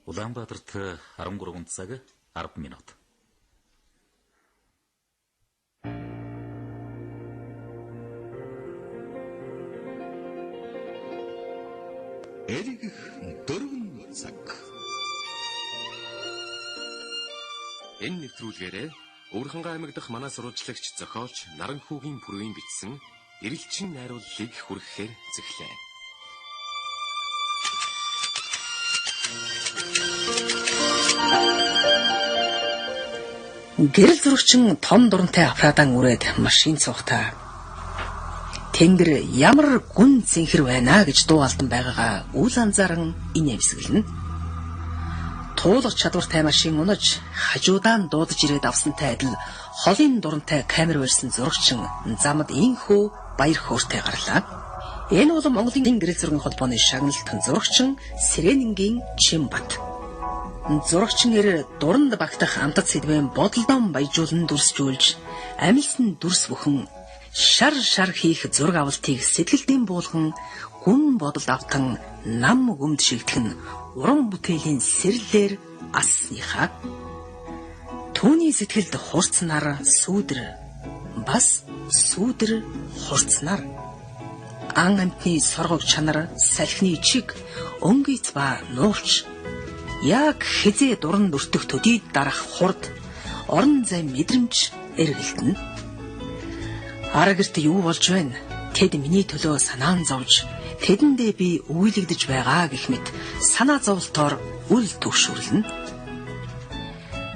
Улаанбаатарт 13 цаг 10 минут. Эргэх 4 цаг. Энэ нэвтрүүлгээрээ Өвөрхангай аймаг дахь манай сурвалжлагч зохиолч Наранхүүгийн бүрийн бичсэн Эрэлчин найрууллыг хүргэхээр зэхлээ. Гэрэл зурагчин том дурантай аппаратан үрээд машин цухтаа. Тэнгэр ямар гүн цэнхэр байна гэж дуу алдан байгаагаа үл анзааран инээмсэглэнэ. Туулах чадвартай машин унаж хажуудаа нь дуудаж ирээд авсантай адил холын дурантай камер барьсан зурагчин замд инхүү баяр хөөртэй гарлаа. Энэ бол Монголын гэрэл зургийн холбооны шагналт зурагчин Сэрэнэнгийн Чимбат. Зурагчин эр дуранд багтах амтат сэдвэн бодолдон баяжуулан дүрсжүүлж амилсан дүрс бүхэн шар шар хийх зураг авалтыг сэтгэлдэн буулган гүн бодолд автан нам гүмд шигтгэн уран бүтээлийн сэрлэлээр ассныхаа. Түүний сэтгэлд хурцнаар сүүдэр бас сүүдэр хурцнаар ан амтны соргог чанар салхины чиг өнгийц ба нуувч яг хизээ дуранд өртөх төдийд дарах хурд орон зай мэдрэмж эргэлтэнэ. Ара гэрт юу болж байна? Тэд миний төлөө санаан зовж, тэдэндээ би үйлэгдэж байгаа гэх мэт санаа зовлтоор үл төвшөрлөнө.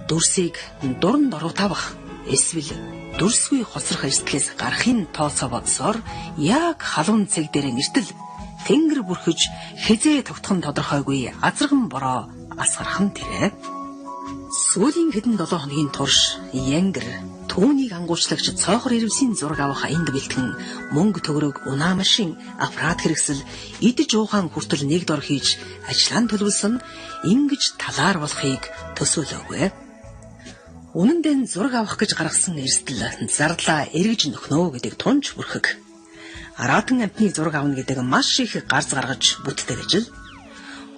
Дүрсийг дуранд оруулах эсвэл дүрсгүй хоцрох эрсдлээс гарахын тооцоо бодсоор яг халуун цэг дээр нэртэл тэнгэр бүрхэж хизээ тогтхон тодорхойгүй азарган бороо асгарах нь тэрэ. Сүүлийн хэдэн 7 хоногийн турш Янгэр түүнийг ангуучлагч цоохор ирвсийн зураг авах аянд бэлтгэн мөнгө төгрөг унаа машин аппарат хэрэгсэл идэж уухаан хүртэл нэг дор хийж ажлаа төлөвлөсөн ингэж талаар болохыг төсөөлөөгүй. Үнэн дээр зураг авах гэж гаргасан эрсдэл зарлаа эргэж нөхнөө гэдэг тунч бүрхэг. Араатан амтны зураг авна гэдэг маш их гарц гаргаж бүтдэг ажил.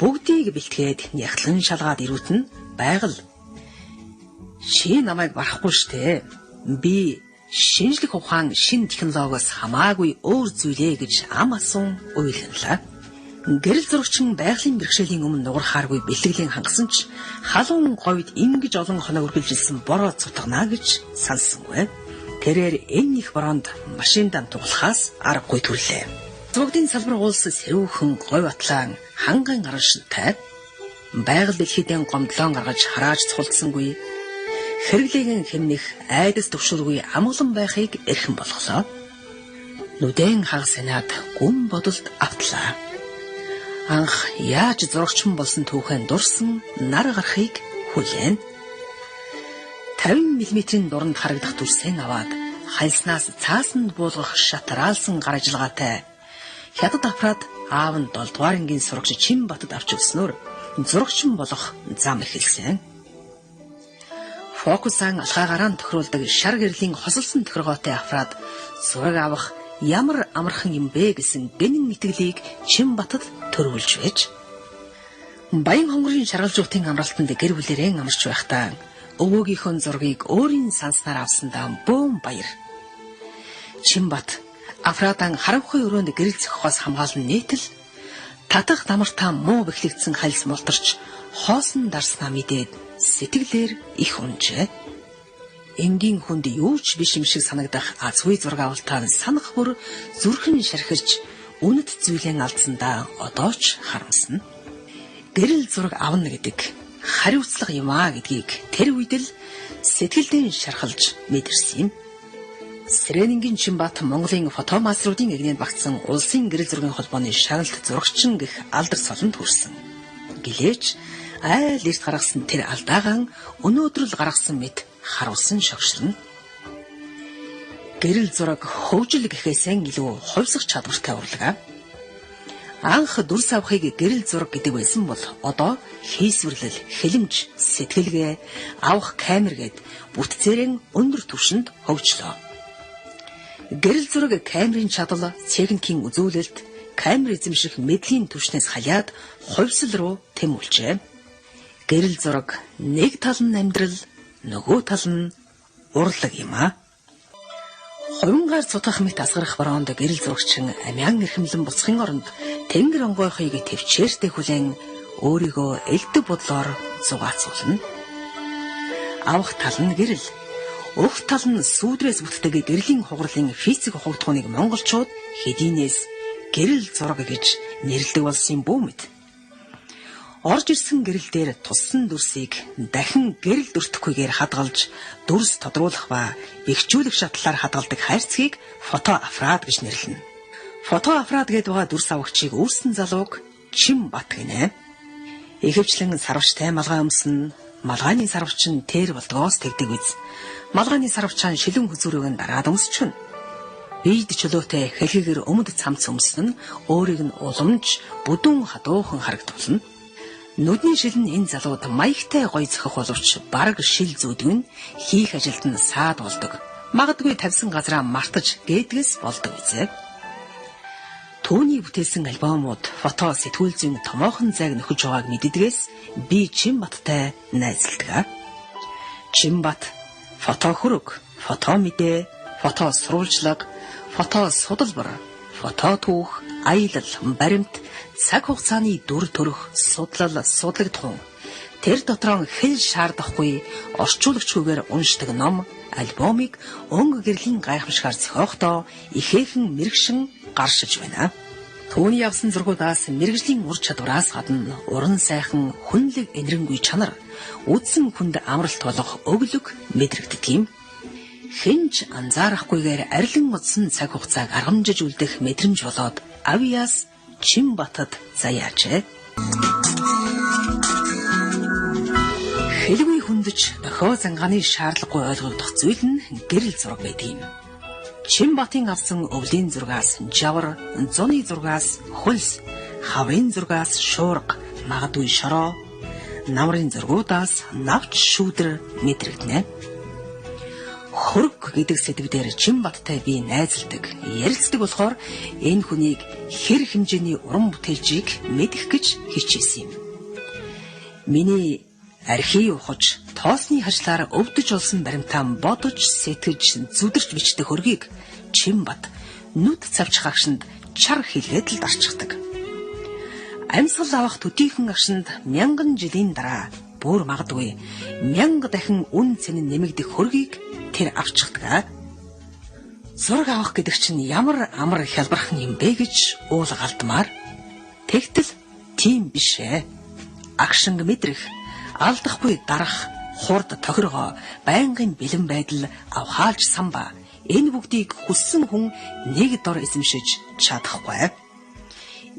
Бүгдийг бэлтгээд няхлан шалгаад ирүүт нь байгаль. Чи намайг барахгүй штэ. Би шинжлэх ухаан шин технологиос хамаагүй өөр зүйлээ гэж ам асуун уйланлаа. Гэрэл зурагчин байгалийн бэрхшээлийн өмнө нугархааргүй бэлтгэлийн хангасан ч халуун говьд ингэж олон хоног үргэлжилсэн бороо цутгана гэж сансангүй. Тэрээр энэ их бороонд машиндаа туглахаас аргагүй төрлөө. Зүгдийн салбар уулс сэрүүхэн говь атлаан ханган араншинтай байгаль дэлхийдэн гомдлон гаргаж харааж цулдсангүй хэрэглээгэн хэмнэх айдас төвшөргүй амгалан байхыг эрхэм болголоо. Нүдэн хагас санаад гүн бодолд автлаа. Анх яаж зурагчин болсон түүхэн дурсан нар гарахыг хүлээн. 50 мм-ийн дуранд харагдах дүрсээ аваад хальснаас цаасанд буулгах шатраалсан гар ажиллагаатай хятад аппарат аав нь 7 дугаар ангийн сурагч Чимбатад авч өгснөөр зурагчин болох зам эхэлсэн. Фокусан алхаагаараа тохируулдаг шар гэрлийн хосолсон тохиргоотой аппарат зураг авах ямар амархан юм бэ гэсэн гэнэн итгэлийг Чимбатад төрүүлж байж. Баян хонгорын шаргалжуутын амралтанд гэр бүлээрээ амарч байхдаа өвөөгийнхөө зургийг өөрийн санснаар авсандаа бөөн баяр. Чимбат аппаратан харанхуй өрөөнд гэрэл зөхөхөөс хамгаалан нийтэл татах дамартаа муу бэхлэгдсэн хальс мултарч хоосон дарснаа мэдээд сэтгэлээр их унжээ. Энгийн хүнд юу ч биш юм шиг санагдах азгүй зураг авалтаа санах бүр зүрхэн шархирч үнэт зүйлэн алдсандаа одоо ч харамсна. Гэрэл зураг авна гэдэг хариуцлага юм аа гэдгийг тэр үед л сэтгэлдээ шархалж мэдэрсэн юм. Сэрэнэнгийн Чимбат Монголын фотомаструудын эгнээнд багтсан улсын гэрэл зургийн холбооны шагналт зурагчин гэх алдар солонд хүрсэн. Гэлээч айл эрт гаргасан тэр алдаагаан өнөөдөр л гаргасан мэт харуулсан шогширна. Гэрэл зураг хөвжил гэхээсээ илүү хувьсах чадвартай урлаг. Анх дүрс авахыг гэрэл зураг гэдэг байсан бол одоо хийсвэрлэл, хилэмж, сэтгэлгээ, авах камер гэд бүтцээрэн өндөр түвшинд хөгжлөө. Гэрэл зураг камерын чадал, техникийн үзүүлэлт, камер эзэмших мэдлийн түвшнээс халиад хувьсал руу тэмүүлжээ. Гэрэл зураг нэг тал нь амьдрал, нөгөө тал нь урлаг юм аа. Хувингаар цутгах мэт асгарах бороонд гэрэл зурагчин амиан эрхэмлэн буцахын оронд тэнгэр онгойхыг төвчээртэй хүлээн өөрийгөө элдв бодлоор зугаацуулна. Авах тал нь гэрэл, өгөх тал нь сүүдрээс бүтдэг гэрлийн хугарлын физик ухагдахууныг монголчууд хэдийнээс гэрэл зураг гэж нэрлэдэг болсон юм бүү мэд. Орж ирсэн гэрэл дээр туссан дүрсийг дахин гэрэл дүртэхгүйгээр хадгалж дүрс тодруулах ба бэхжүүлэх шатлалаар хадгалдаг хайрцгийг фотоаппарат гэж нэрлэнэ. Фотоаппарат гэдэг байгаа дүрс авагчийг үүрсэн залууг Чимбат гинэ. Ихэвчлэн сарвчтай малгай өмснө. Малгайны сарвч нь тэр болдгоос тэгдэг биз. Малгайны сарвчаан шилэн хөзүүрийг нь дараад өмсчихнө. Биед чөлөөтэй хэлхийгэр өмд цамц өмснө нь өөрийг нь уламж бүдүүн хадуухан харагдуулна. Нүдний шил нь энэ залууд маягтай гоё зохих боловч бараг шил зүүдгүй нь хийх ажилд нь саад болдог. Магадгүй тавьсан газраа мартаж гээдгээс болдог үзээ. Түүний бүтээсэн альбомууд фото сэтгүүл зүйн томоохон зайг нөхөж байгааг мэддгээс би Чимбаттай найзалдаг. Чимбат фото хөрөг, фото мэдээ, фото сурвалжлага, фото судалбар, фото түүх, аялал, баримт, цаг хугацааны дүр төрх, судлал, судлагдахуун. Тэр дотроо хэл шаардахгүй орчуулагчгүйгээр уншдаг ном, альбомыг өнгө гэрлийн гайхамшигаар зохиохдоо ихээхэн мэрэгшин гаршиж байна. Түүний явсан зургуудаас мэрэгжлийн ур чадвараас гадна уран сайхан хүнлэг энэрэнгүй чанар, үдсэн хүнд амралт болох өглөг мэдрэгддэг юм. Хинч анзаарахгүйгээр арилан утсан цаг хугацааг аргамжиж үлдэх мэдрэмж болоод авьяас Чимбатад заяажээ. Хэлгүй хүндэж дохио зангааны шаардлагагүй ойлгогдох зүйл нь гэрэл зураг байдаг юм. Чимбатын авсан өвлийн зургаас жавар, зуны зургаас хөлс, хаврын зургаас шуурга, магадгүй шороо, намрын зургуудаас навч шүүдэр мэдрэгдэнэ. Хөрөг гэдэг сэдв дээр Чимбаттай би найзалдаг, ярилцдаг болохоор энэ хүнийг хэр хэмжээний уран бүтээлчийг мэдэх гэж хичээсэн юм. Миний архи ухаж, тоосны хашлаар өвдөж олсон баримтаа бодож, сэтгэж, зүдэрч бичдэг хөргийг Чимбат нүд цавчих агшинд чар хэлгээд л дарчихдаг. Амьсгал авах төдийхөн агшинд мянган жилийн дараа бүр магадгүй 1000 дахин үн цэн нэмэгдэх хөргийг тэр авчихдаг. Зураг авах гэдэг чинь ямар амар хялбархан юм бэ гэж уулгалдмаар. Тэгтэл тийм биш ээ. Агшинг мэдрэх, алдахгүй дарах, хурд тохиргоо, байнгын бэлэн байдал, авхаалж самба. Энэ бүгдийг хүссэн хүн нэг дор эзэмшиж чадахгүй.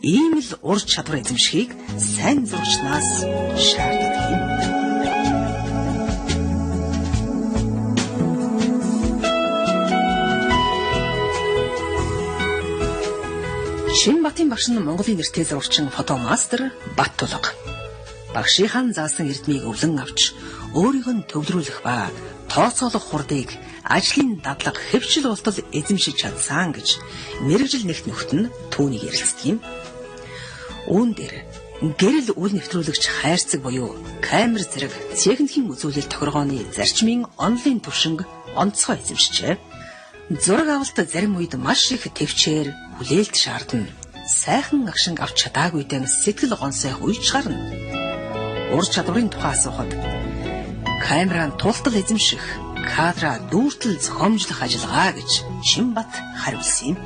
Ийм л ур чадвар эзэмшихийг сайн зурагчнаас шаарддаг юм. Чимбатын багш нь Монголын нэртэй зурагчин фотомастер Баттулга. Багшийнхаа заасан эрдмийг өвлөн авч өөрийг нь төвлөрүүлэх ба тооцоолох хурдыг ажлын дадлага хэвшил болтол эзэмшиж чадсан гэж мэргэжил нэгт нөхд нь түүнийг ярилцдаг юм. Үүн дээр гэрэл үл нэвтрүүлэгч хайрцаг буюу камер зэрэг техникийн үзүүлэлт тохиргооны зарчмын онлайн түвшинг онцгой эзэмшжээ. Зураг авалт зарим үед маш их төвчээр хүлээлт шаардна. Сайхан агшинг авч чадаагүйдэн сэтгэл гонсойх үеч гарна. Ур чадварын тухай асуухад камераа тултал эзэмших, кадраа дүүртэл зохиомжлох ажиллагаа гэж Чимбат хариулсан юм.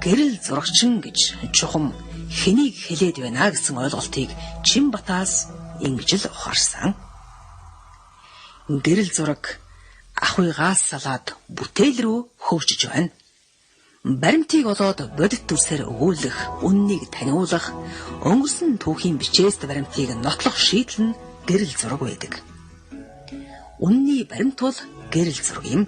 Гэрэл зурагчин гэж чухам хэнийг хэлээд байна гэсэн ойлголтыг Чимбатаас ингэж л ухаарсан. Гэрэл зураг ахуйгаас салаад бүтээл рүү хөвжиж байна. Баримтыг олоод бодит дүрсээр өгүүлэх, үннийг таниулах, өнгөрсөн түүхийн бичээст баримтыг нотлох шийдэл нь гэрэл зураг байдаг. Үнний баримт бол гэрэл зураг юм.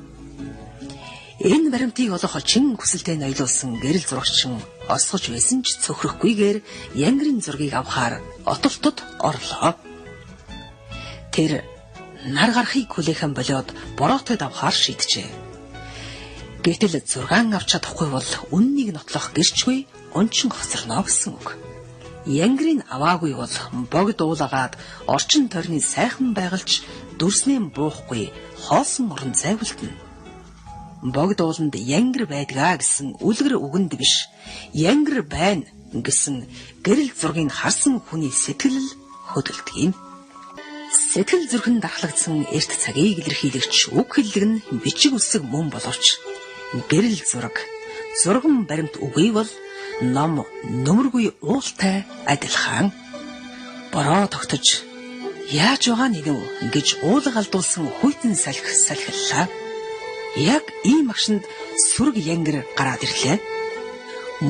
Энэ баримтыг олох чин хүсэлтэд ноёлуулсан гэрэл зурагчин осгож байсан ч цөхрөхгүйгээр янгарын зургийг авахаар отолтод орлоо. Тэр нар гарахыг хүлээхэн болиод бороотой давхаар шийджээ. Гэтэл зургаан авч чадахгүй бол үннийг нотлох гэрчгүй ончин хоцорно гэсэн үг. Янгирыг аваагүй бол богд уулагаад орчин тойрны сайхан байгальч дүрснээ буухгүй хоосон орон зай үлдэнэ. Богд ууланд янгир байдгаа гэсэн үлгэр үгэнд биш, янгир байна гэсэн гэрэл зургийг харсан хүний сэтгэл хөдөлдөг юм. Сэтгэл зүрхэн дархлагдсан эрт цагийг илэрхийлэгч үг хэллэг нь бичиг үсэг мөн боловч гэрэл зураг, зурган баримт үгүй бол ном нөмөргүй уултай адилхан. Бороо тогтож яаж байгаа нэгв гэж уулга алдуулсан хүйтэн салхи салхиллаа. Яг ийм агшинд сүрэг янгир гараад ирлээ.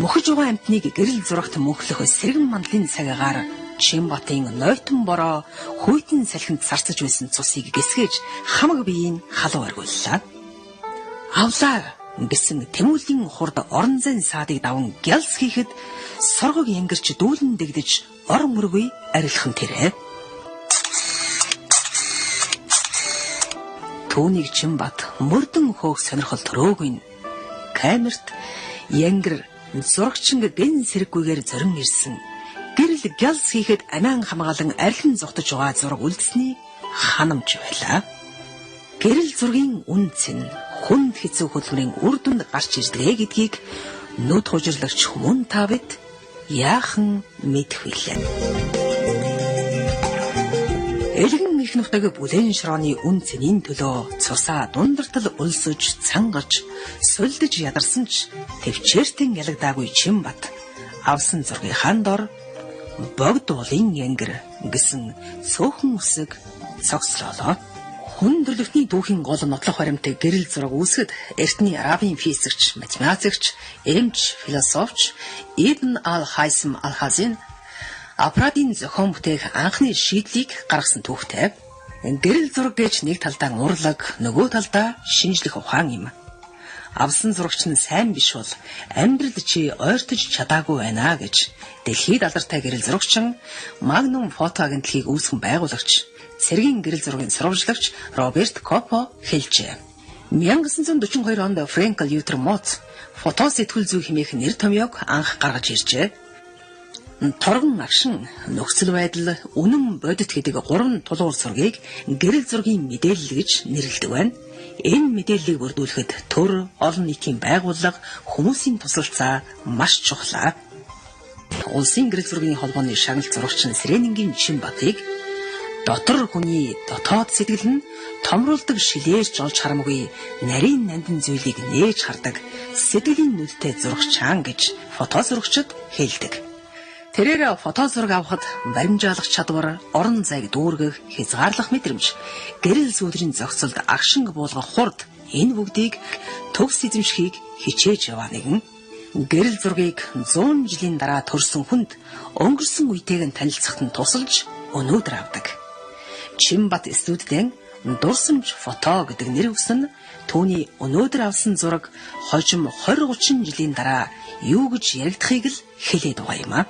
Мөхөж байгаа амьтныг гэрэл зурагт мөнхлөх сэргэн мандлын цагаагаар Чимбатын нойтон бороо хүйтэн салхинд сарцаж байсан цусыг гисгэж хамаг биеийг халуун оргиуллаа. Авлаа гэсэн тэмүүллийн хурд орон зайн саадыг даван гялс хийхэд соргог янгирч дүүлэн дэгдэж ор мөргүй арилхан тэрэ. Түүнийг Чимбат мөрдөн хөөх сонирхол төрөөгүй нь. Камерт янгир зурагчин гэн сэрэггүйгээр зорин ирсэн. Гэрэл гялс хийхэд амиан хамгаалан арилан зугтаж байгаа зураг үлдсэний ханамж байлаа. Гэрэл зургийн үнц нь хүнд хэцүү хөдөлмөрийн үр дүнд гарч ирдэг гэдгийг нүд хужирлагч хүмүүн та бид яахан мэдэх вүлээ. Элгэн их нутаг бүлээн шорооны үн цэнийн төлөө цусаа дундартал өлсөж, цангаж, сулдаж ядарсан ч төвчээртэн ялагдаагүй Чимбат авсан зургийн дор богд уулын янгир гэсэн цөөхөн үсэг цогцлоолоо. Хүн төрөлхтний түүхийн гол нотлох баримтыг гэрэл зураг үүсгэд эртний арабын физикч, математикч, эмч, философч Ибн ал-Хайсам ал-Хазин аппаратын зохион бүтээх анхны шийдлийг гаргасан түүхтэй. Гэрэл зураг гэж нэг талдаа урлаг, нөгөө талдаа шинжлэх ухаан юм. Авсан зурагч нь сайн биш бол амьдрал чи ойртож чадаагүй байна гэж дэлхийд алдартай гэрэл зурагчин Magnum фото агентлагийг үүсгэн байгуулагч, цэргийн гэрэл зургийн сурвалжлагч Роберт Копо хэлжээ. 1942 онд Фрэнк Лютер Моц фото сэтгүүл зүй хэмээх нэр томьёог анх гаргаж иржээ. Торгон агшин, нөхцөл байдал, үнэн бодит гэдэг гурван тулгуур зургийг гэрэл зургийн мэдээлэл гэж нэрлэдэг байна. Энэ мэдээллийг бүрдүүлэхэд төр, олон нийтийн байгууллага, хүмүүсийн тусалцаа маш чухлаа. Улсын гэрэл зургийн холбооны шагналт зурагч Сэрэнингийн Чимбатыг дотор хүний дотоод сэтгэл нь томруулдаг шилээрч олж харамгүй нарийн нандин зүйлийг нээж хардаг сэтгэлийн нүдтэй зурагчаан гэж фото зурагчид хэлдэг. Тэрээр фото зураг авахад баримжаалах чадвар, орон зайг дүүргэх, хязгаарлах мэдрэмж, гэрэл зүүдрийн зохицолд агшинг буулгах хурд энэ бүгдийг төгс эзэмшихийг хичээж яваа нэгэн. Гэрэл зургийг 100 жилийн дараа төрсэн хүнд өнгөрсөн үетэйг нь танилцахад нь тусалж өнөөдөр авдаг. Чимбат студидэн дурсамж фото гэдэг нэр өгсөн нь түүний өнөөдөр авсан зураг хожим 20 30 жилийн дараа юу гэж яригдахыг л хэлээд байгаа юм а.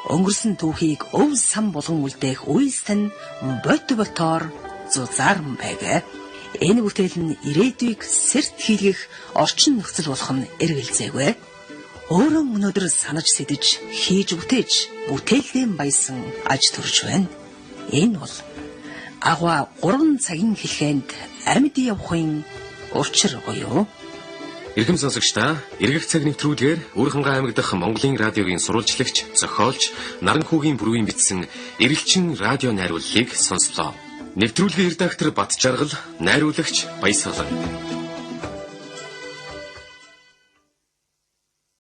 Өнгөрсөн түүхийг өв сан булган үлдээх үйлс тань бот ботоор зузааран байг. Энэ бүтээл нь ирээдүйг сэрт хийлгэх орчин нөхцөл болох нь эргэлзээгүй. Өөрөө өнөөдөр санаж сэдэж, хийж бүтээж, бүтээлээ баясан аж төрж байна. Энэ бол агва 3 цагийн хэлхэнд амьд явахын учир буюу Эрхэм сонсогч та, эргэх цаг нэвтрүүлгээр Өвөрхангай аймаг дахь Монголын радиогийн сурвалжлагч, зохиолч Наранхүүгийн бүрийн бичсэн Эрэлчин радио найрууллыг сонслоо. Нэвтрүүлгийн редактор Батжаргал, найруулагч Баясгалан.